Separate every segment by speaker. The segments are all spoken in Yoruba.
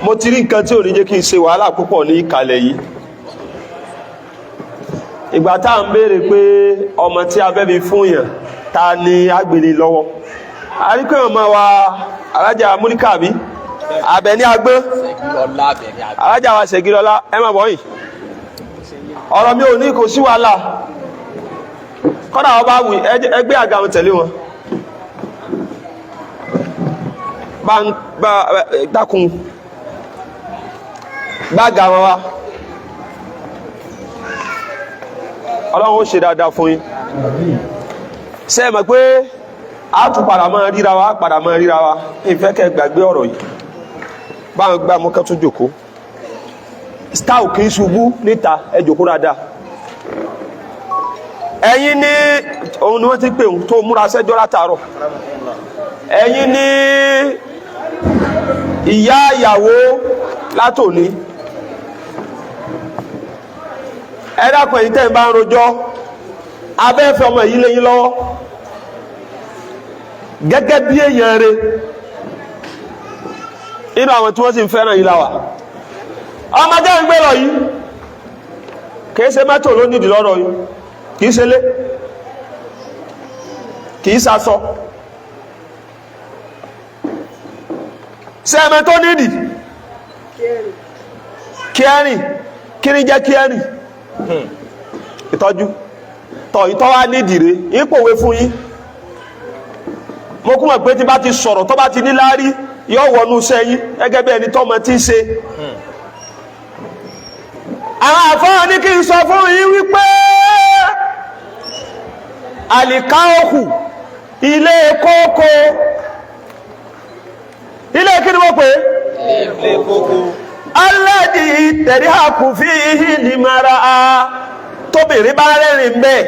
Speaker 1: Mo ti rí nǹkan tí ò ní jẹ́ kí n ṣe wàhálà púpọ̀ ní ìkàlẹ̀ yìí. Ìgbà tá à ń béèrè pé ọmọ tí a fẹ́ fi fún yàn, ta ni agbèlè lọ́wọ́, a rí pé ọmọ wa alájà múlíkà bí Àbẹ̀ní agbọ́n, alájà wa Ṣẹ̀gilọ́lá, ẹ má bọ̀ yìí. Ọ̀rọ̀ mi ò ní kò sí wàhálà. Kọ́dà ọba wù ẹgbẹ́ àga wọn tẹ̀lé wọn. Bá ń bá dákun gbága wọn wá. Ọlọ́run ó ṣe dáadáa fún yín. Ṣé ẹ mọ̀ pé a tún padà máa ríra wa, padà máa ríra wa? Ìfẹ́ kẹ́ gbàgbé ọ̀rọ̀ yìí. Bá ń gbá mú kẹ́ tún jòkó. Star kì í ṣubú níta. Ẹ jòkó dáadáa. Ẹ̀yin ní òun ni wọ́n ti pè ń tó múra sẹ́jọ́ látàárọ̀. Ẹ̀yin ní ìyá ìyàwó látòní. Ẹ dákun, ẹ̀yin tẹ́ ń bá ń rojọ́, abẹ́fẹ́ ọmọ yìí lẹ́yìn lọ́wọ́ gẹ́gẹ́ bí èèyàn rẹ̀. Inú àwọn tí wọ́n sì ń fẹ́ràn yìí láwà. Ọmọdé ń gbé lọ yìí, kìí ṣe mọ́tò ló nídìí lọ́rọ̀ yìí, kìí ṣe lé, kìí ṣaṣọ. Sẹ́ẹ̀mẹ́ tó nídìí kíẹ́rìn. Kí ni jẹ́ kíẹ́rìn? Ìtọ́jú tọ̀ ìtọ́ wá nídìí rẹ̀. Ìpòwe fún yín. Mo kún mọ̀ pé tí bá ti sọ̀rọ̀, tó bá ti ní láárí, yóò wọnú sẹ́yìn gẹ́gẹ́ bí ẹni tọ́mọ tí ń ṣe. Àwọn àfáà ní kí n sọ fún yín wípé àlìkáòkù, ilé kókó, ilé kí ni wọ́n pè é? Alẹ́dì tẹ̀rí àkùnfí ní mara a tóbìnrin bá rẹ́rìn bẹ́ẹ̀.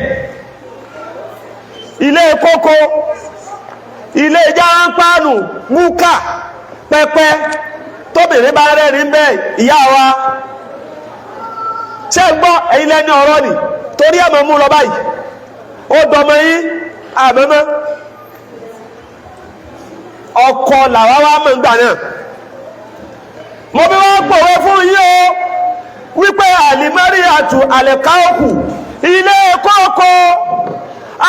Speaker 1: Ilé kókó, ilé jáńpánù, búkà, pẹpẹ, tóbìnrin bá rẹ́rìn bẹ́ẹ̀. Ìyá wa, ṣé gbọ́? Ẹ̀yin lẹ́ni ọ̀rọ̀ ni torí ẹ̀ mọ̀ mú lọ báyìí. Ó dọmọ yín àmọ́mọ́ ọkọ làwa wá mọ̀ nígbà náà. Mo bí wọ́n pòwe fún yín o wípé àlìmọ́rí àtù àlẹ̀káòkù, ilé kókó,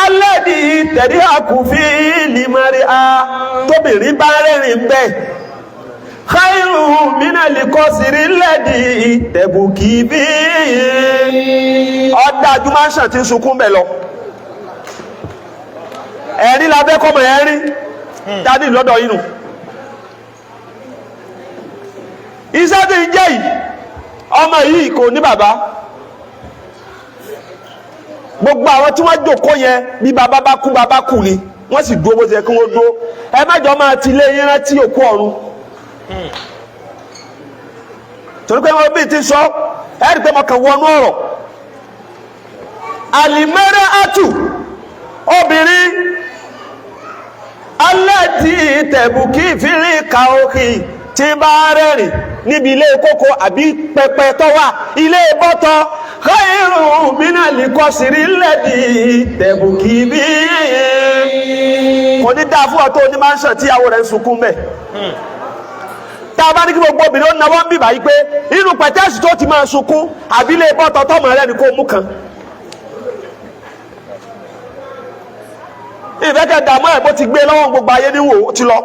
Speaker 1: alẹ́dì tẹ̀rí àkùfí ìlìmọ́rí a tóbìnrin bá rẹ́rìn bẹ́ẹ̀, khairu minali kọsìrì lẹ́dì tẹ̀bùkì bí. Ọ̀dájú máa ń ṣàn tí ń sunkún bẹ̀ lọ. Ẹ̀rí labẹ́ kọ́mọ ẹ̀rí dání lọ́dọ̀ inú iṣẹ́ tí ń jẹ́ yìí. Ọmọ yìí kò ní bàbá. Gbogbo àwọn tí wọ́n jókòó yẹn, bí bàbá bá kú, bàbá kú ni. Wọ́n sì dúró bó ti yẹ kí wọ́n dúró. Ẹ má jọ máa ti lé yín rántí òkú ọ̀run, torí pé wọ́n bí ti sọ. Ẹ rí pé mo kàn wọnú ọ̀rọ̀. Àlìmẹ́rẹ́ àtù, obìnrin alẹ́dì tẹ̀bùkì fírí kàókì tí bá rẹ́rìn níbi ilé kókó àbí pẹpẹ tó wà, ilé bọ́tọ̀, khairu minali kọsìrì lẹ́dì tẹ̀bùkì bí. Kò ní dáa fún ọ tó ní máa ń sàn tíyàwó rẹ̀ ń sunkún mẹ́. Tá a bá ní kí gbogbo obìnrin ó náwó ń bì báyìí pé inú pẹ̀tẹ́sì tó ti máa sunkún àbí ilé bọ́tọ̀ tọmọ rẹ̀ ni kò mú kan. Ìfẹ́kẹ̀ dààmú ẹ̀, bó ti gbé lọ́wọ́ gbogbo ayé níwò ó ti lọ.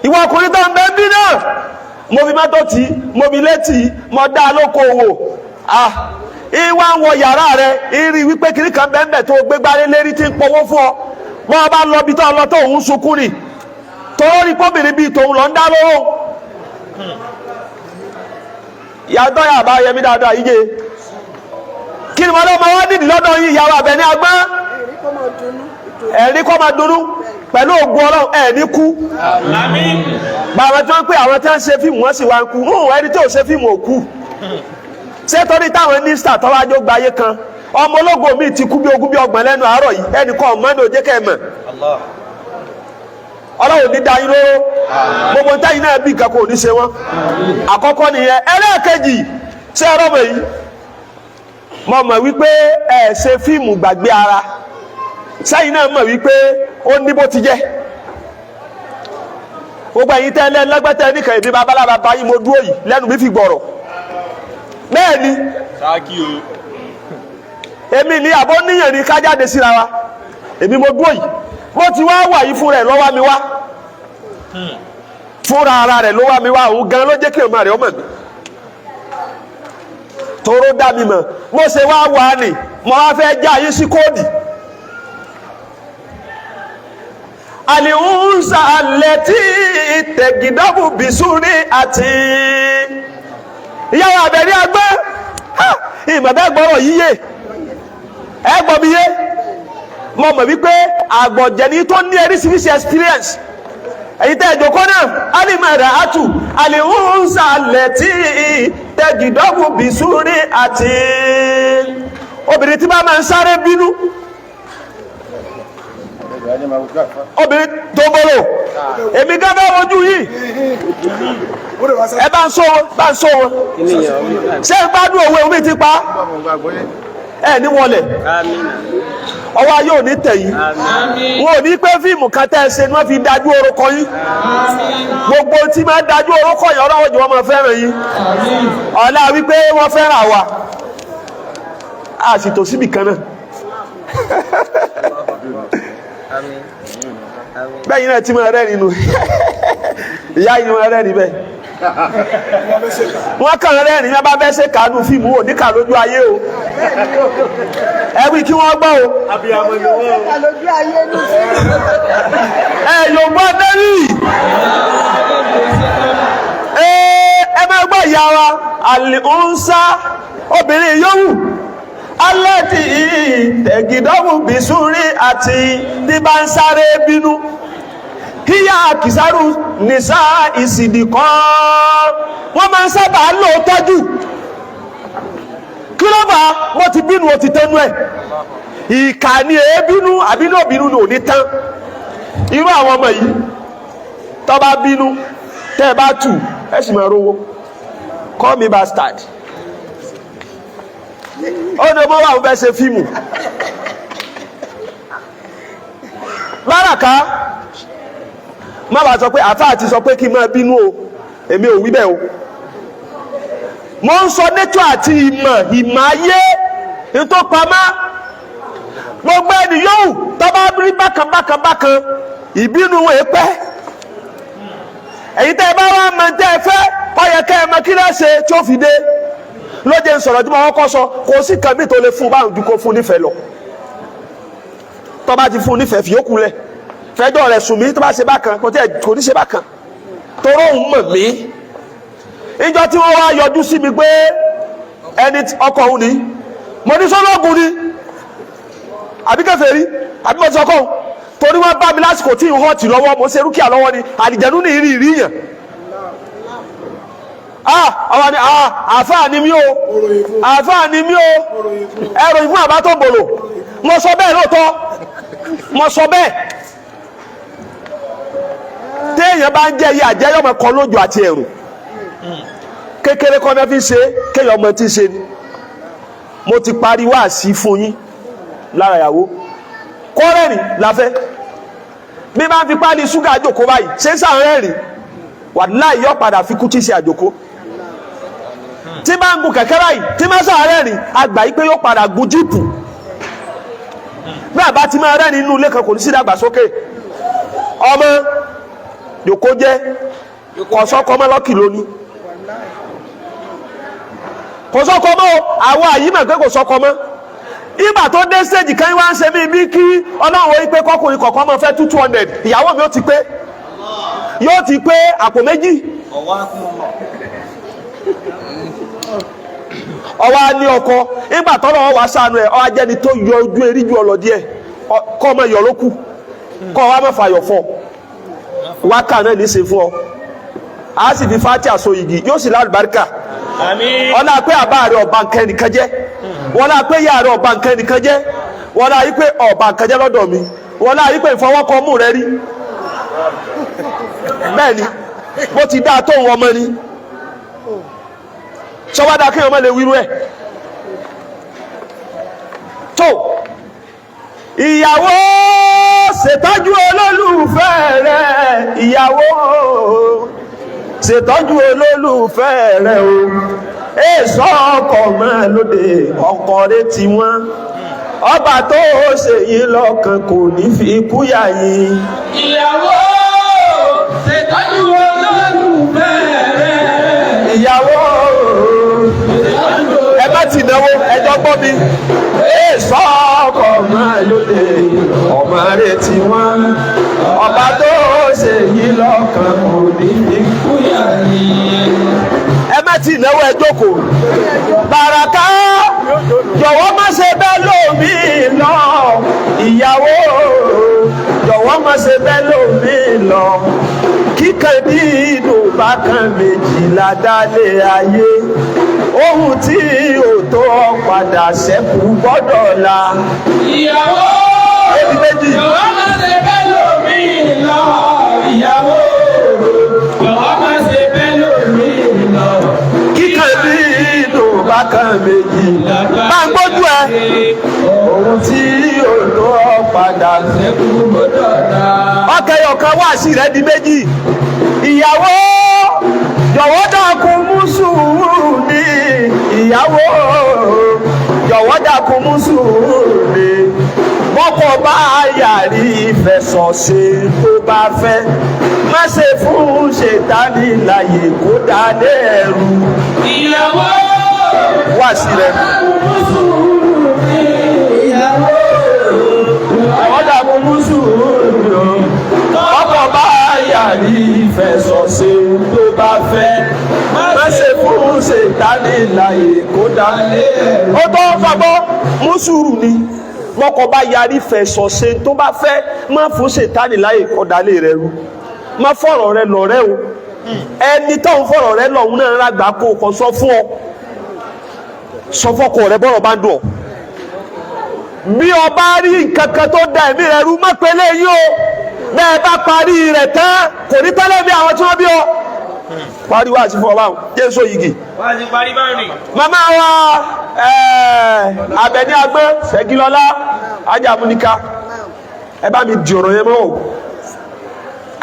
Speaker 1: Ìwọ ọkùnrin tó ń bẹ bí náà, mo fi mọ́tò tí mo fi létí, mo dá lóko òwò. Ah, ìwà ń wọ yàrá rẹ, ìrí wípé kiri kan bẹ́ẹ̀ tó gbé gbáré lérí tí ń pọwó fún ọ. Bọ́ ọ bá lọ bí tó lọ tó ń sunkún ni, torí rí pọ́bìnrin bíi tòun lọ ń dá lóró. Yàtọ̀ yàbá yẹmi dáadáa yíyé. Kí ni mo lọ́ mọ wá nídìí lọ́dọ̀ yìí, ìyàwó Àbẹ̀ní agbọ́n? Ẹ̀rí kọ́ máa dunnú. Pẹ̀lú ògùn Ọlọ́run, ẹ̀ ní kú. Bàbá tí wọ́n pè àwọn tí wọ́n ń ṣe fíìmù, wọ́n sì wá ń kú. Ẹni tí ò ṣe fíìmù ò kú. Ṣé torí táwọn ní star tọ́wájú gba ayé kan? Ọmọ ológo mi ti kú bí 20 bí 30 lẹ́nu àárọ̀ yìí. Ẹnìkan ọmọ ní òjé kẹ́ ẹ mọ̀. Ọlọ́run ní dá yín lóró. Gbogbo táyìn náà bí nǹkan kò ní ṣe wọ́n. Àkọ́kọ́ nìyẹn. Ẹlẹ́ẹ̀kejì, ṣé ẹ rọ́mọ yìí? Mo mọ̀ wípé ẹ ṣe fíìmù gbàgbé ara sẹ́yìn náà mọ̀ wípé ó ní bó ti jẹ́. Gbogbo ẹ̀yin tẹ́lẹ̀ lẹ́gbẹ́tẹ́ nìkan, èmi babaláwa bá yín, mo dúró yìí lẹ́nu mi fi gbọ̀rọ̀. Bẹ́ẹ̀ ni.
Speaker 2: Sáàkì o.
Speaker 1: Èmi ní àbọ̀ níyàn ní ká jáde síra wa. Èmi mo dúró yìí, bó ti wá wà yìí, fúnra ẹ̀ lọ́wọ́ mi wá, fúnra ara rẹ̀ ló wá mi wá. Òun gan ló jẹ́ kí ọmọ rẹ̀ ọmọ mi tóró dá mi mọ̀. Bó ṣe wá wà ní, mo wá fẹ́ já yín sí kóòdì. Àlìhùnsà lẹ́tí tẹ̀gídọ́bù bìsúrí àti ìyáwó àbẹ̀rí agbẹ́ ìmọ̀bẹ́ gbọ́rọ̀ yíyé ẹ gbọ́ mi yé. Mo mọ̀ wípé àgbọ̀jẹ̀ni tó ní eríṣiríṣi experience. Èyí tẹ́ ìjòkó náà, alimọ̀dà atu àlìhùnsà lẹ́tí tẹ̀gídọ́bù bìsúrí àti obìnrin tí bá máa ń sáré bínú, obìnrin tó bọ́rọ̀ èmi gán fẹ́ wojú yìí. Ẹ bá ń sọ wọn, bá ń sọ wọn. Ṣé ń gbádùn òwe omi ti pa ẹ ní wọlé ọwọ́ ayé ò ní tẹ̀yìn wọn ò ní pé fíìmù kan tẹ́ ẹ ṣe ni wọ́n fi dájú orúkọ yín. Gbogbo tí máa dájú orúkọ yín, ọlọ́wọ́ jù wọ́n máa fẹ́ràn yín. Ọ̀la wípé wọ́n fẹ́ràn àwa, a sì tò síbì kan náà. Bẹ́ẹ̀ yín náà ti máa rẹ́ nínú ìyá yín máa rẹ́ níbẹ̀. Wọ́n kàn rẹ́ ní bá bẹ́ ṣe kánú fíìmù ò ní kà lójú ayé o. Ẹ wí kí wọ́n gbọ́ o. Ẹ yóò gbọ́ dẹ́rì. Ẹ máa gbọ́ ìyá wa àlùnsá, obìnrin yòówù alẹ́tì tẹ̀gídọ́mù bìsúrí àti tí bá ń sáré bínú, kíyà kìsàrù nìsá ìsìdìkọ́, wọ́n máa ń sábà lò tọ́jú. Kí ló fà á? Wọ́n ti bínú, ó ti tẹ́nu ẹ̀. Ìkà ni èébínú, àbínú òbínú ni ò ní tán. Irú àwọn ọmọ yìí tó bá bínú, tẹ́ ẹ bá tù ẹ sì máa rówó. Call me bastard. Ó ní ọmọ wa ò fẹ́ ṣe fíìmù. Báràká má bàa sọ pé àfáà ti sọ pé kí n máa bínú o. Èmi ò wí bẹ́ẹ̀ o. Mo ń sọ nature àti ìmọ̀ ìmọ̀ ayé tó pamọ́. Gbogbo ẹni yóò tó bá rí bákan bákan bákan, ìbínú wọn pẹ́. Èyí tẹ́ ẹ bá wá mọ tẹ́ ẹ fẹ́, ó yẹ kẹ́ ẹ mọ kí lẹ́ ṣe tí ó fi dé. Lóde ń sọ̀rọ̀ tí mo kọ́kọ́ sọ, kò sí kan bí tó lè fún báwọn ju kó fún nífẹ̀ẹ́ lọ. Tó bá ti fún nífẹ̀ẹ́, fi yókù lẹ̀, fẹjọ́ rẹ̀ sùn mí. Tó bá ṣe bákan, kò tẹ́ kò ní ṣe bákan toró òun mọ̀ mí. Ìjọ tí wọ́n wá yọjú sí mi pé ẹni ọkọ òun ni, mo ní sọ́lọ́gùn ni àbí kèfèrí àbí mo ti sọkọ òun, torí wọ́n bá mi lásìkò tí ń họ́ọ̀tì lọ́wọ́, mo ṣe rúkìá lọ́wọ́ ni àlìjẹ̀nú ní ìrì ìrì yàn. Ọwọ́ ni àáfàá ni mí o, àáfàá ni mí o, ẹrù ìfún àbá tó bòlò. Mo sọ bẹ́ẹ̀ lóòótọ́, mo sọ bẹ́ẹ̀. Téèyàn bá ń jẹ́ iye àjẹyọ̀mọ̀ kan lójú àti ẹ̀rù kékeré kọ́ náà fi ṣe kéèyàn ọmọ tí ń ṣe ni. Mo ti parí wáàsí fún yín lára ìyàwó kọ́rẹ́rìn láfẹ́ bí máa ń fi páálí ṣúgà àjòkó báyìí ṣé ń sàn rẹ́rìn, wàláhì yọ padà fi kú tí ṣe àjòkó. Tí máa ń gun kẹ̀kẹ́ báyìí, tí máa ń sàn rẹ́rìn, àgbà yìí pé yóò padà gun jíìpù. Bí àbá ti máa rẹ́rìn inú ilé kan, kò ní sí ìdàgbàsókè. Ọmọ jòkó jẹ́ kọ̀sọ́kọ́ mọ́ lọ́kì lónìí, kò sọ́kọ mọ́ o. Àwọn àyímọ̀ pé kò sọ́kọ mọ́. Ìgbà tó dé stage kan wá ń ṣe mí bí kí ọlọ́run ó pé kọkùnrin kọ̀ọ̀kan máa fẹ́ 200 ìyàwó mi, ó ti pé, yóò ti pé àpò méjì. Ọwọ́ á ní ọkọ. Ìgbà tọ́lọ́ wá sànú ẹ̀, ọ ajẹ́ni tó yọ ojú erí ju ọlọ díẹ̀, kọ́ ọmọ yọ ló kù, kọ́ wa má fàyọ̀ fọ́ wákà náà ní í ṣe fún ọ. A sì fi fati àso igi, yóò sì lálùbáríkà. Ọlá pé àbá rẹ ọba nǹkan ẹnìkan jẹ́, wọlá pé ìyá rẹ ọba nǹkan ẹnìkan jẹ́, wọlá yìí pé ọba nǹkan jẹ́ lọ́dọ̀ mi, wọlá yìí pé ìfọwọ́kọ mú rẹ rí. Bẹ́ẹ̀ ni bó ti dáa tó ń wọmọ ni sọwádà kéèyàn má lè wíru ẹ̀ tó. Ìyàwó, ṣètọ́jú olólùfẹ́ rẹ̀. Ìyàwó, ṣètọ́jú olólùfẹ́ rẹ o. Èso ọkọ̀ mọ́ lóde ọkọ̀ rẹ tí wọ́n. Ọba tó ṣe yín lọ́kàn kò ní fi kú yà yín.
Speaker 2: Ìyàwó, ṣètọ́jú olólùfẹ́ rẹ̀.
Speaker 1: Ìyàwó, ẹ bá ti náwó ẹjọ́ gbọ́ mi. Èso ọkọ̀ mọ́ lóde ọmọ rẹ tí wọ́n. Ọba tó ṣe yín lọ́kàn kò ní fi kú
Speaker 2: Kúyà yín.
Speaker 1: ẹ má ti náwó ẹ jókòó. Bàràká, jọ̀wọ́ má ṣe bẹ́ẹ̀ lómi lọ. Ìyàwó, jọ̀wọ́ má ṣe bẹ́ẹ̀ lómi lọ. Kíkan dídùn bákan méjìlá dálé ayé. Ohun tí ò tó padà ṣẹ́kù gbọ́dọ̀ la.
Speaker 2: Ìyàwó,
Speaker 1: Ébi méjì.
Speaker 2: jọ̀wọ́ má ṣe bẹ́ẹ̀ lómi lọ. Ìyàwó, jọ̀wọ́ má ṣe bẹ́ẹ̀ lómi lọ.
Speaker 1: Kíkan dídùn bákan méjìlá. Bá ń gbójú ẹ. Ohun tí ò tó padà
Speaker 2: Ṣẹ́kù gbọ́dọ̀ la.
Speaker 1: Ọkẹyọ kan wá sí rẹ di méjì. Ìyàwó, jọ̀wọ́ dákun mú sùúrù ní. Ìyàwó, jọ̀wọ́ dákun mú sùúrù ní. Bọ́kọ bá yàrí ìfẹsọ̀ṣe tó bá fẹ́, má ṣe fún ṣètánì láyè kó dálé ẹrù.
Speaker 2: Ìyàwó,
Speaker 1: Wá sí rẹ.
Speaker 2: mú sùúrù ní. Ìyàwó,
Speaker 1: Jọ̀wọ́ dákun mú sùúrù ní. Bọ́kọ bá yàrí ìfẹsọ̀ṣe tó bá fẹ́, má ṣe fún ṣètánì láyè kó dálé ẹrù. Ó tó fagbọ́ mú sùúrù ni. Bọ́kọ bá yarí fẹ̀sọ̀ ṣe tó bá fẹ́, má fún ṣètánì láyè kó dálé rẹ rú. Má fọ̀rọ̀ rẹ lọ̀rẹ́ o. Ẹni tó ń fọ̀rọ̀ rẹ lọ̀hún náà rágbá kó o kò sọ fún ọ. Sọ fọkọ rẹ bọ́rọ̀ bá ń dùn ọ́. Bí o bá rí nǹkan kan tó da ẹ̀mí rẹ rú, má pe léyìí o. Bẹ́ẹ̀ bá parí rẹ̀ tán, kò ní tẹ́lẹ̀ bí àwọn tí wọ́n bí ọ. Pariwo àti fún ọ báwọn Jésù yìgì.
Speaker 2: Wá ti parí báyìí.
Speaker 1: Màmá wa Àbẹ̀ní Agbọ́n Ṣẹ́gilọ́lá Ajámúníká, ẹ bá mi di ọ̀rọ̀ yẹn mọ́wọ́ o.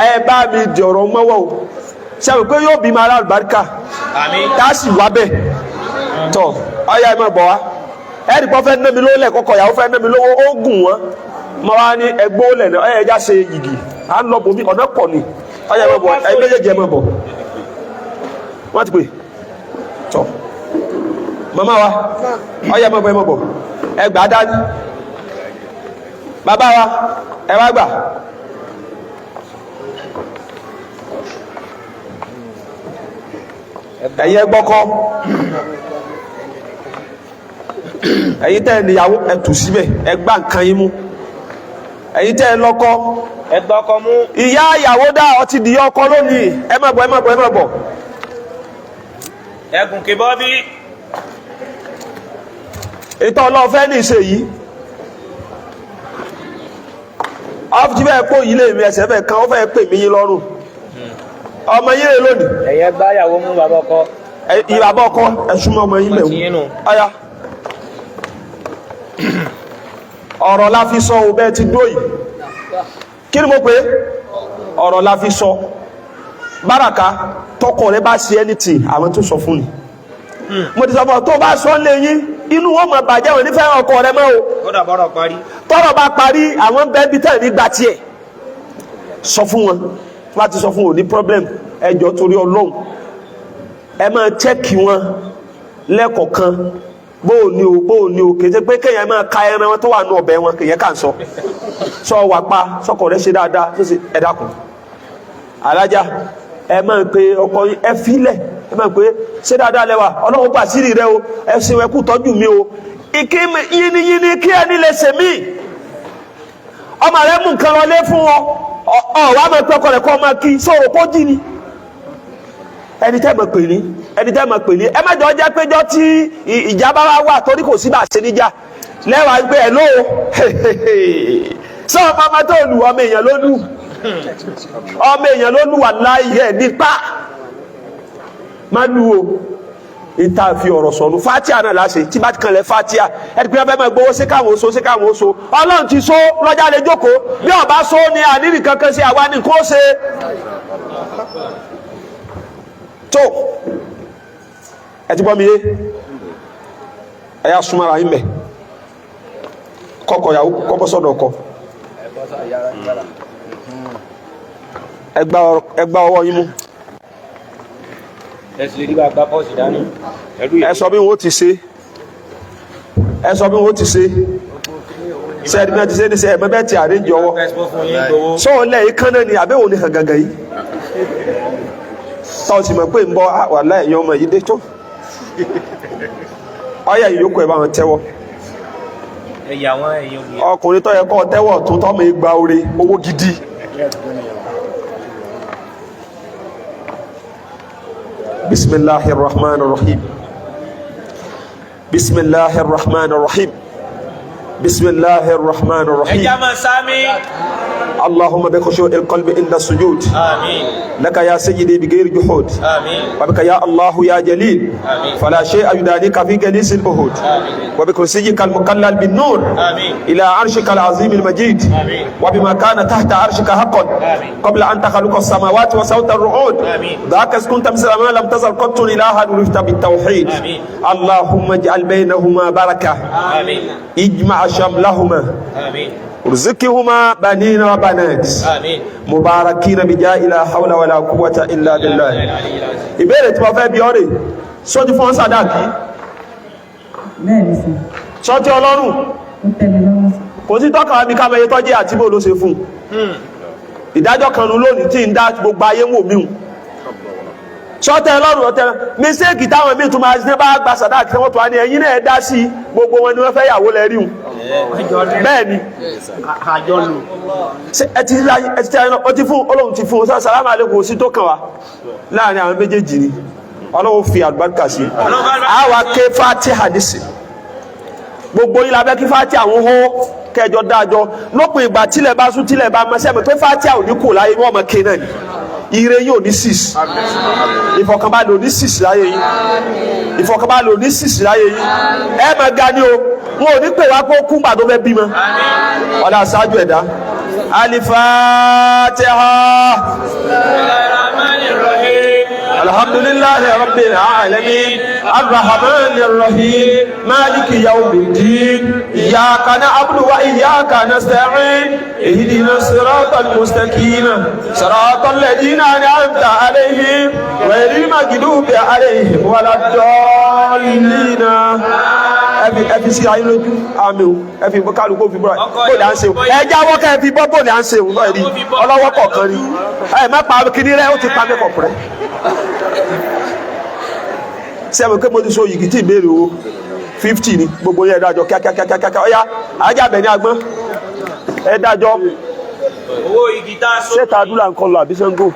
Speaker 1: Ẹ bá mi di ọ̀rọ̀ mọ́wọ́ o. Ṣe pé yóò bímọ ará àlùbáríkà
Speaker 2: Àmín.
Speaker 1: tá a sì wá bẹ́ẹ̀ tọ̀ ọ̀ya ẹ máa bọ̀ wá. Ẹ̀rí pọ́ fẹ́ ná mi lówó lẹ́ẹ̀kọ́kọ́, ìyàwó fẹ́ ná mi lówó, ó gùn wọ́n. Mo wá ní ẹgbó lẹ̀ náà, ẹ̀ ẹja ṣe yìgì, à ń lọ bòmí ọ̀nà pọ̀ ni. Ọ̀ya ẹ máa bọ̀, ẹ méjèèjì ẹ máa bọ̀. Wọ́n ti pè tọ̀ màmá wa, ọ̀ya ẹ máa bọ̀, ẹ máa bọ̀, ẹ gbà á dání. Bàbá wa, ẹ wá gbà. Ẹ̀yin ẹ gbọ́kọ́, ẹ̀yin tẹ́ ẹ níyàwó ẹ tù síbẹ̀, ẹ gbá nǹkan yín mú. Ẹ̀yin tẹ́ ẹ lọ́kọ,
Speaker 2: Ẹ gbọ́kọ mú.
Speaker 1: Ìyá ìyàwó dá ọtí di ọkọ lónìí. Ẹ má bọ̀, ẹ má bọ̀, ẹ má bọ̀.
Speaker 2: Ẹgùn kì bọ́ bí.
Speaker 1: Ètò ọlọ́ọ̀fẹ́ ní ìṣe yìí ọ́fíìsì bẹ́ẹ̀ pò yìí lè mi ẹsẹ̀ fẹ́ kan ó fẹ́ pè mí yín lọ́rùn ọmọ yín rè lónìí.
Speaker 2: Ẹ̀yẹ gbá ìyàwó mú bàbá ọkọ.
Speaker 1: Ìbàbá ọkọ ẹ súnmọ́ ọmọ yín
Speaker 2: Ọmọ tí yín nù.
Speaker 1: bẹ̀rù ọ̀ya ọ̀rọ̀ la fi sọ ò bẹ́ẹ̀ ti dó yìí. Kí ni mo pè é? Ọ̀rọ̀ la fi sọ. Báràká, tọkọ rẹ bá ṣe anything, àwọn tó sọ fún ni mo ti sọ fún ọ, tó bá sọ lé yín, inú wọn máa bàjẹ́, wọn nífẹ̀ẹ́ ọkọ rẹ mọ́ o.
Speaker 2: Kódà bọ́rọ̀ parí.
Speaker 1: Tọ́rọ̀ bá parí, àwọn bẹ́ẹ̀ bí tẹ̀ ní gba tiẹ̀ sọ fún wọn. Tó bá ti sọ fún wọn, ní problem. Ẹjọ́ torí Ọlọ́run, ẹ máa chẹ́kì wọn lẹ́kọ̀ọ̀kan. Bóò ní o, bóò ní o, kèsè pé kéèyàn máa ka ẹran wọn tó wà nù ọbẹ̀ wọn, kéèyàn kà ń sọ sọ wà pa sọkọ rẹ ṣe dáadáa tó ṣe. Ẹ dákun alájà, ẹ máa pe ọkọ yín, ẹ filẹ̀, ẹ máa pe ṣé dáadáa lẹ́wà, Ọlọ́run gbà sírì rẹ o, ẹ ṣe ẹ kú tọ́jú mi o. Ìkí yínníyínní kí ẹni lè ṣe mí. Ọmọ rẹ mú nǹkan lọlé fún ọ, ọ wàá máa pe ọkọ rẹ kọ́ máa kí sọ̀rọ̀ kó jí ni. Ẹni tẹ́ mọ̀ pè ní, ẹni tẹ́ mọ̀ pè ní, ẹ má jọ jẹ́ péjọ tí ìjà bá wá wà, torí kò sí bá a ṣe níjà lẹ́wàá gbé ẹ̀ lóo sọ ọmọ tó lù, ọmọ èèyàn ló lù, ọmọ èèyàn ló lù wà láàyè ẹ̀ nípa má lù o. Ìta fi ọ̀rọ̀ sọ̀nù fatia náà láṣẹ tí bá ti kanlẹ̀ fatia ẹni pé wọ́n fẹ́ máa gbowó sí káwọn oṣù sí káwọn oṣù. Ọlọ́run ti so lọ́jà lè jókòó, bí ọba so ni àníní kankan sí àwa ní kó ṣe. Tó ẹ ti gbọ́ mi yé, ẹ yà súnmọ́ra yín bẹ̀, kọ́kọ́ yàwó kọ́kọ́ sọ́dọ̀ ọkọ, ẹ gbá ọwọ́ yín mú.
Speaker 2: Ẹ sì lè rí bá gbá pọ́ọ̀sì dání.
Speaker 1: Ẹ sọ bí wọn ó ti ṣe, ẹ sọ bí wọn ó ti ṣe, sẹ́ẹ̀dì náà ti ṣe ní sẹ́ ẹ̀ mẹ́bẹ́ ti àríjọ ọwọ́ sọ́ọ̀ lẹ́yìn kan náà ni àbẹ́wò ní hàn gàngàn yìí tọ́ sì mọ̀ pé ń bọ́ wàhálà ẹ̀yìn ọmọ yìí dé tó ọyẹ ìyókù ẹ̀ bá wọn tẹ́wọ́. Ọkùnrin tó yẹ kọ́ tẹ́wọ́ tó tọ́ mọ̀ igba oore owó gidi. Bismillahir rahmanir rahim, bismillahir rahmanir rahim, bismillahir rahmanir rahim. اللهم بخشوع القلب عند السجود.
Speaker 2: آمين.
Speaker 1: لك يا سيدي بغير جحود.
Speaker 2: آمين.
Speaker 1: وبك يا الله يا جليل.
Speaker 2: آمين.
Speaker 1: فلا شيء يدانيك في جليس الأهود.
Speaker 2: آمين.
Speaker 1: وبكرسيك المكلل بالنور.
Speaker 2: آمين.
Speaker 1: إلى عرشك العظيم المجيد.
Speaker 2: آمين.
Speaker 1: وبما كان تحت عرشك حقا.
Speaker 2: آمين.
Speaker 1: قبل أن تخلق السماوات وصوت الرعود.
Speaker 2: آمين.
Speaker 1: ذاك كنت مثل ما لم تزل قط إلها عرفت بالتوحيد.
Speaker 2: آمين.
Speaker 1: اللهم اجعل بينهما بركة.
Speaker 2: آمين.
Speaker 1: اجمع شملهما.
Speaker 2: آمين.
Speaker 1: ارزقهما بنين وبنات.
Speaker 2: آمين.
Speaker 1: مباركين بجاه لا حول ولا قوة إلا بالله. Ìbéèrè tí mo fẹ́ bi ọ́ rè, sọ́jú fún sàdáàkì?
Speaker 3: Bẹ́ẹ̀ni sir.
Speaker 1: Sọ́tí ọlọ́run?
Speaker 3: Ó tẹ́ mi lọ́rùn sir.
Speaker 1: Kò sí tọ́ka mi ká mẹ́yẹ tọ́jú àti bó ló ṣe fún un. Ìdájọ́ kan nu lónìí tí ń dá gbogbo ayé wò mí hùn. Sọ́tẹ́ ọlọ́run ọ̀tẹ́ mísíkì táwọn míì tún máa ṣe bá gba sàdáàkì tí wọ́n tún wá ní ẹ̀yìn náà dá sí gbogbo wọn ni wọ́n fẹ́ yàwó lẹ́rí hùn. Bẹ́ẹ̀ ni ẹ ti ẹ ti ọ ti fún Ọlọ́run ti fún ọ sàlámù alaykum sí tó kàn wá láàrin àwọn méjèèjì ni Ọlọ́run fi àlùbáríkà sí. Àwa ké Fatiha nísì gbogbo yìí la fẹ́ kí Fatiha àwọn hó kẹjọ dájọ lópin ìgbà tílẹ̀ bá sún tílẹ̀ bá mọ sẹ́mi pé Fatiha ò ní kò láyé wọ́n mọ ké náà ni ire yóò ní six, ìfọ̀kànbalẹ̀ ò ní six láyé yìí, ìfọ̀kànbalẹ̀ ò ní six láyé yìí. Ẹ máa ga ni o, wọn ò ní pè wá pé ó kú gbà tó fẹ́ bímọ. Ọ̀dà aṣáájú ẹ̀dá Al-Fatiha. Alhamdulillahi rabbil alamin arrahmanir rahim maliki yawmiddin iyyaka na'budu wa iyyaka nasta'in ihdina siratal mustaqim siratal ladina an'amta alayhim ghayril maghdubi alayhim waladdallin. Ẹ fi sí ayé lójú àmì o, ẹ fi kálukó fi búra bóòlù à ń ṣe o, ẹ jáwọ́ kẹ́ ẹ fi bọ́ bóòlù à ń ṣe o náà rí ọlọ́wọ́ kọ̀ọ̀kan rí ẹ má pa kíní rẹ ó ti pa mẹ́kọ̀ọ̀pù rẹ. Sẹ́wọ̀n pé mo ti so yìgì tí ìbéèrè owó 50 ni gbogbo yẹn dájọ́ kíákíákíákíá ọ̀yá ajábẹ̀ ní agbọ́n ẹ dájọ́.
Speaker 2: Owó igi tá a so.
Speaker 1: Ṣé tàdúrà ń kọlu àbí Ṣàngó?